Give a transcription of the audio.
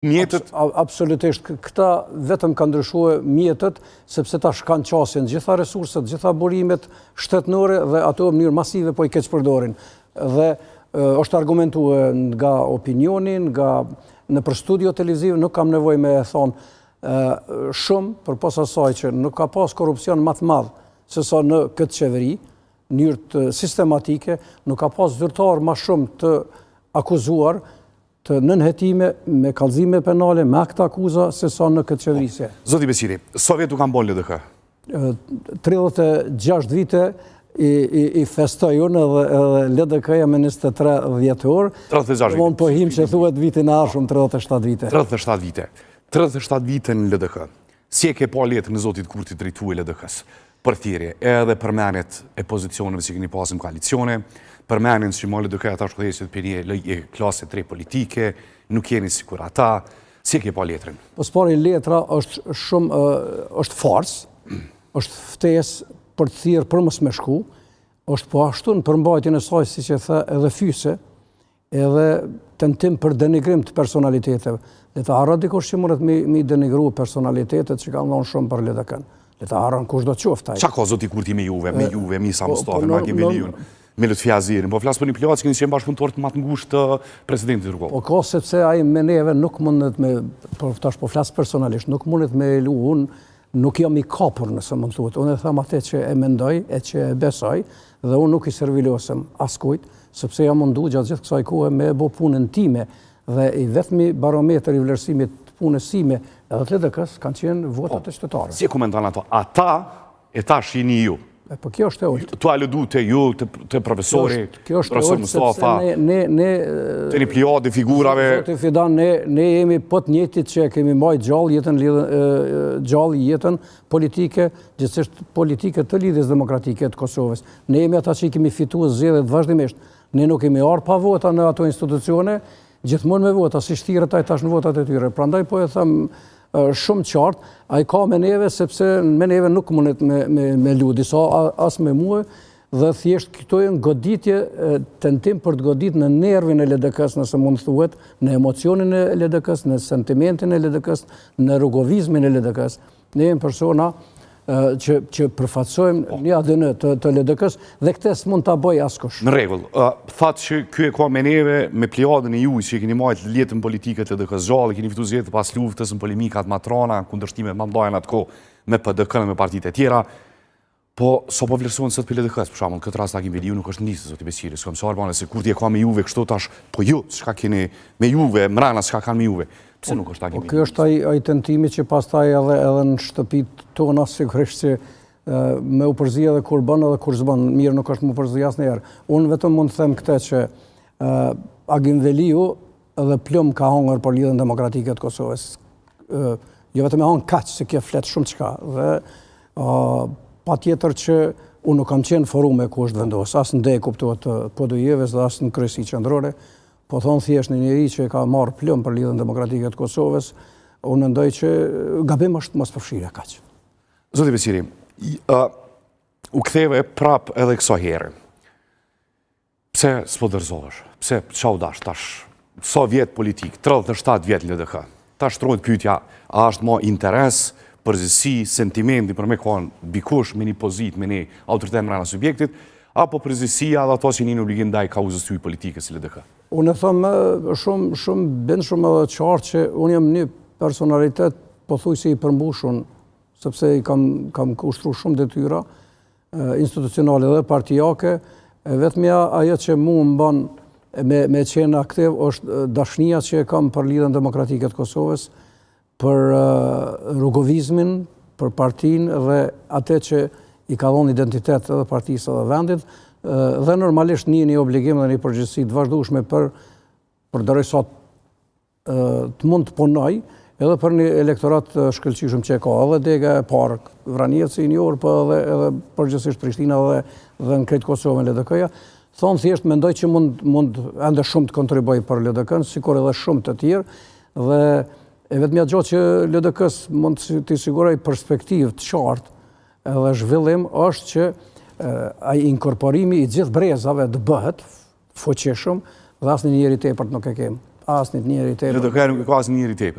Mjetet? Absolutisht, këta vetëm kanë ndryshue mjetet, sepse tash kanë qasje në gjitha resurset, gjitha burimet shtetnore dhe ato në mënyrë masive po i keqpërdorin. Dhe është argumentue nga opinioni, nga nëpër studio televizive, nuk kam nevojë me e thonë shumë, përpos asaj që nuk ka pas korrupsion ma të madh se sa në këtë qeveri, në mënyrë sistematike, nuk ka pas zyrtar ma shumë të akuzuar, të nën hetime me kallëzime penale, me aktakuza, se sa në këtë qeverisje. Zoti Beqiri, sa vjet u kanë bo n'LDK? 36 vite i, i, i festoj unë edhe, edhe LDK-ja me 23 dhjetor. 36 vite. Unë po him që thuhet vitin e ardhshëm 37 vite. 37 vite. 37 vite në LDK. Si e ke pa letrën e zotit Kurti drejtu LDK-së? Për thirrje, edhe përmenjet e pozicioneve që keni pasë në koalicione, përmenjen që ma LDK-ja tash udhëheqet prej një klase të re politike, nuk jeni sikur ata, si e ke pa letrën? Po s'pari letra është shumë, është farsë, është ftesë për të thirrë për mos me shku, është po ashtu në përmbajtjen e saj, siç e the, edhe fyese, edhe tentim për denigrim të personaliteteve. Le ta harron dikush që mundet me, me denigru personalitetet që kanë dhënë shumë për LDK-n. Le ta harron kushdo qoftë ai. Çka ka zoti Kurti me juve, me juve, me Isa po, Mustafën, po, me Agim Veliun, me Lutfi Hazirin, po flas për një plejadë që keni qenë bashkëpunëtorët më të ngushtë të presidentit Rugova. Po ka sepse ai me neve nuk mundet me, po tash po flas personalisht, nuk mundet me lu unë Nuk jam i kapur nëse mund thuhet. Unë e them atë që e mendoj e që e besoj dhe unë nuk i servilosem askujt, sepse jam mundu gjatë gjithë kësaj kohe me e bo punën time dhe i vetmi barometër i vlerësimit të punës sime edhe të LDK-së kanë qenë votat e qytetarëve. Si e komenton ato? Ata e tash jeni ju. E po kjo është e ulët. Tu aludu te ju, te, te profesori, kjo është profesor Mustafa, ne, ne, ne, te një plejadë figurave. Zoti Fidan, ne, ne jemi po të njëjtit që kemi majtë gjallë jetën, gjallë jetën politike, gjithsesi politike të Lidhjes Demokratike të Kosovës. Ne jemi ata që i kemi fituar zgjedhjet vazhdimisht. Ne nuk kemi ardhur pa vota në ato institucione, gjithmonë me vota, si shtiret ai tash në votat e tyre. Prandaj po e them shumë qartë, ai ka me neve, sepse me neve nuk mundet me, me, me lu, disa as me mue, dhe thjesht këto janë goditje, tentim për të godit në nervin e LDK-së, nëse mund thuhet, në emocionin e LDK-së, në sentimentin e LDK-së, në rugovizmin e LDK-së. Ne jemi persona që, që përfaqësojmë po. një ADN të, të LDK-së dhe këtë s'mund ta bëjë askush. Në rregull. Thatë që ky e ka me neve, me plejadën e juj që e keni majtë jetën politike të LDK-së gjallë, keni fitu zgjedhjet pas luftës në polemikat ma t'rana, kundërshtimet ma t'mdhaja në atë kohë me PDK-në me partitë e tjera. Po, sa po vlerësohen sot prej LDK-së, për shembull, në këtë rast Agim Veliu nuk është në listë, zoti Beqiri, s'kam çfarë bane, se Kurti e ka me juve kështu tash, po ju, çka keni me juve, mrena, çka kanë me juve, pse nuk është Agim po, Veliu? Po, ky është ai, ai tentimi që pastaj edhe, edhe në shtëpitë tona, sigurisht që me u përzi edhe kur bën edhe kur s'bën, mirë nuk është me u përzi asnjëherë. Unë vetëm mund të them këtë që Agim Veliu edhe plumb ka hongër për Lidhjen Demokratike të Kosovës. Jo vetëm e hongër kaq, se kjo flet shumë çka. Dhe patjetër që unë nuk kam qenë n'forume ku është vendosë, as në degë kuptohet të Podujevës dhe as në kryesi qendrore, po thonë thjesht një njeri që e ka marrë plumb për Lidhjen Demokratike të Kosovës, unë mendoj që gabim është mospërfshirja kaq. Zoti Beqiri, u ktheve prap edhe kësaj here. Pse s'po dorëzohesh? Pse ça u dash tash? Sa vjet politikë, 37 vjet në LDK. Tash shtrohet pyetja, a është mo interes, përgjegjësi, sentimenti për me konë dikush me një pozitë, me një autoritet mrena subjektit, apo përgjegjësia dhe ato që një në obligim ndaj kauzës tuj politike si LDK? Unë e them shumë, shumë bindshëm edhe qartë që unë jam një personalitet pothuajse i përmbushun, sepse i kam, kam ushtru shumë detyra, institucionale dhe partiake, e vetmja ajo që mu më ban me, me qenë aktiv është dashnia që e kam për Lidhjen Demokratike të Kosovës, për rugovizmin, për partinë dhe atë që i ka dhonë identitet edhe partisë edhe vendit, dhe normalisht një një obligim dhe një përgjegjësi të vazhdueshme për përderisa të mund të punoj edhe për një elektorat të shkëlqyeshëm që e ka edhe dega e parë Vranjevci i njohur, po edhe edhe përgjithsisht Prishtina dhe dhe në krejt Kosovën LDK-ja. Thonë thjesht mendoj që mund mund ende shumë të kontribuoj për LDK-n, sikur edhe shumë të tjerë dhe e vetmja gjë që LDK-s mund t'i siguroj perspektivë të qartë edhe zhvillim është që ai inkorporimi i gjithë brezave të bëhet fuqishëm dhe asnjë njeri tepërt nuk e kem. asnjë njeri tepër. LDK-ja nuk e ka asnjë njeri tepër.